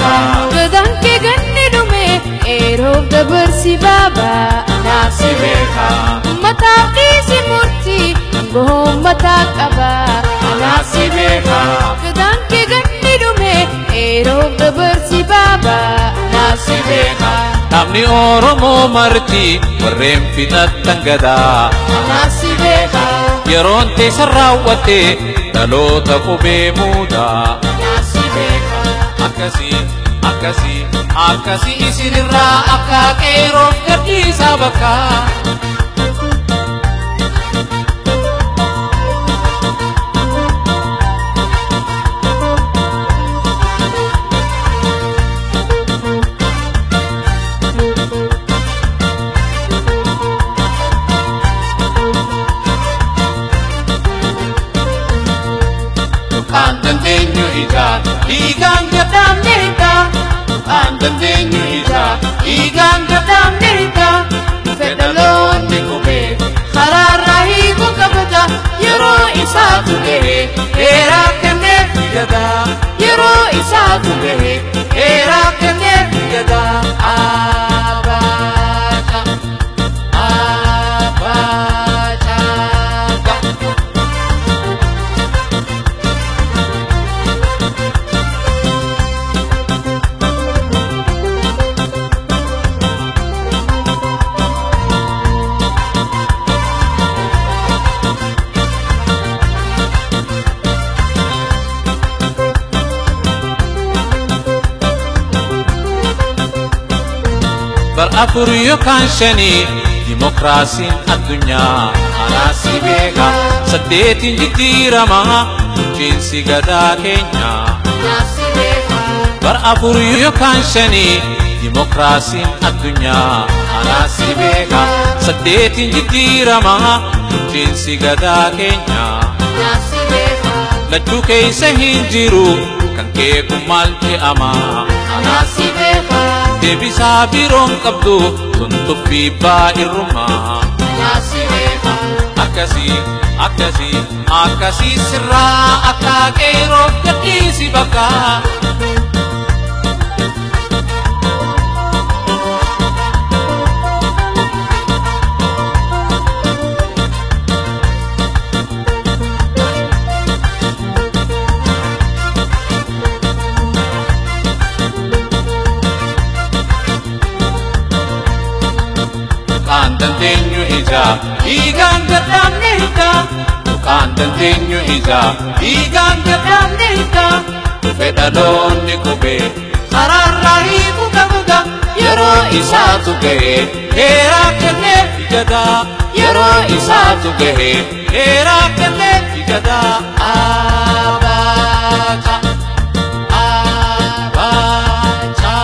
beeka. Gadaan kee ganni dhume eeroof dabarsi baaba Anaaf si beeka. Ummataaf dhiisi murtii aangoo ummataa qaba Anaaf si beeka. Gadaan kee ganni dhume eeroof dabarsi baaba Anaaf si beeka. Namni Oromoo marti warreen fixattan gadaa. Anaaf si beeka. Yeroon teessan raawwatte dhaloota qubee muudaa. Anaaf si beeka. Akkasii akkasii akkasii isinirraa akka qeeroof gadhiisaa bakka. Tuqaan dandeenyu ijaa dhiigaan gadhaamne hiikaa. Tuqaan dandeenyu ijaa dhiigaan gadhaamne hiikaa. Fedhaloonni qubee Karaarraa hiikuu qabata yeroo isaatu gahe heeraa kenneef gadaa. Yeroo isaatu gahe heeraa kenneef gadaa. Abaaca abaaca. Bar afur yookaan shanii dimokiraasiin addunyaa anaaf si beeka. Saddeetiin jijjiirama bulchiinsi gadaa keenyaa. Anaaf si beeka. Bar afur yookaan shanii dimokiraasiin addunyaa anaaf si beeka. Saddeetiin jijjiirama bulchiinsi gadaa keenyaa. Anaaf si beeka. Lachuu keessa hin jiru kan keeku maal je'ama. Anaaf si beeka. Deebisaa biroon qabdu tun tuffii baay'irrumaa. Anaaf si beeka. Akkasii akkasii akkasii sirraa akka qeeroof gadhiisi bakka. Tuqaan dandeenyu ijaa dhiigaan gadhaamne hiikaa. Tuqaan dandeenyu ijaa dhiigaan gadhaamne hiikaa. Fedhaloonni qubee karaarraa hiikuu qabda yeroo isaatu gahe heeraa kenneef gadaa. Yeroo isaatu gahe heeraa kenneef gadaa. Abaaca abaaca.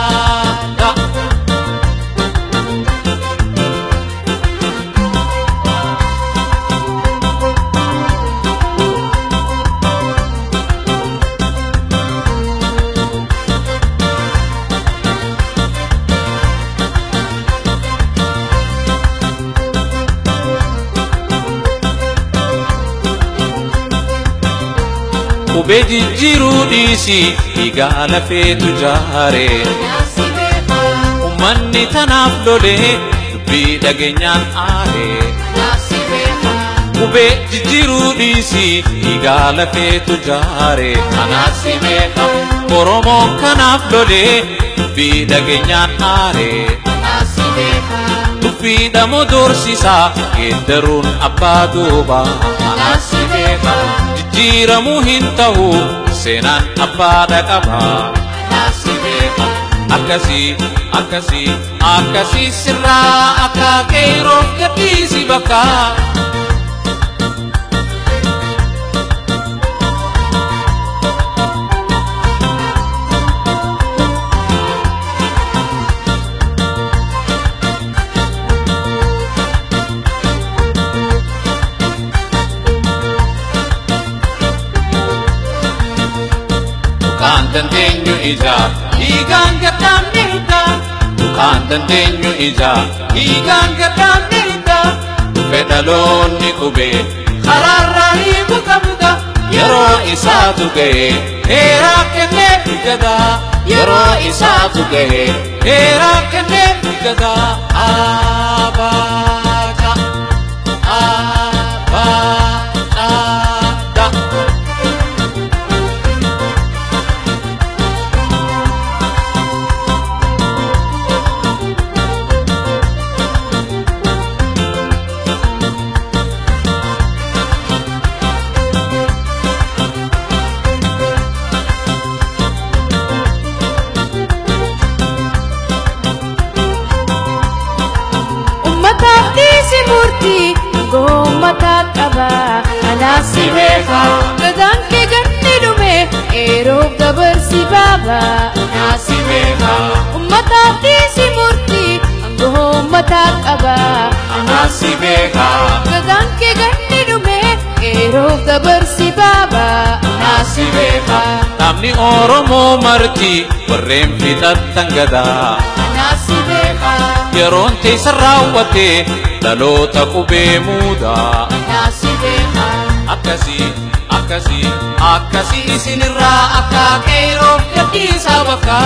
Qubee jijjiiruu dhiisii dhiigaa lafeetu jaare. Anaaf si beeka. Uummanni tanaaf lolee dubbii dhageenyaan aare. Anaaf si beeka. Qubee jijjiiruu dhiisii dhiigaa lafeetu jaare. Anaaf si beeka. Oromoon kanaaf lolee dubbii dhageenyaan aare. Anaaf si beeka. Tuffiidhamoo doorsisaa geeddaruun abbaa duubaa. Anaaf si beeka. Jijjiiramuu hin ta'u seenaan abbaadha qaba. Anaaf si beeka. Akkasii akkasii akkasii sirraa akka qeeroof gadhiisi bakka. Tuqaan dandeenyu ijaa dhiigaan gadhaamne hiikaa. Tuqaan dandeenyu ijaa dhiigaan gadhaamne hiikaa. Fedhaloonni qubee Karaarraa hiikuu qabda yeroo isaatu ga'e heeraa. kennee gadaa yeroo isaatu gahe heeraa kennee gadaa abaaca abaadhaadha. Ummataaf dhiisi murtii goomataa qaba. Anaaf si beeka. Gadaan kee ganni dhume yeroof dabarsi baaba. Anaaf si beeka. Ummataaf dhiisi murtii goomataa qaba. Anaaf si beeka. Gadaan kee ganni dhume yeroof dabarsi baaba. Anaaf si beeka. Namni Oromoo marti warreen fixattan gadaa. Anaaf si beeka. Yeroon teessa raawwate dhaloota qubee muudaa. Anaaf si beeka. Akkasii akkasii akkasii isinirraa akka qeeroof gadhiisaa bakka.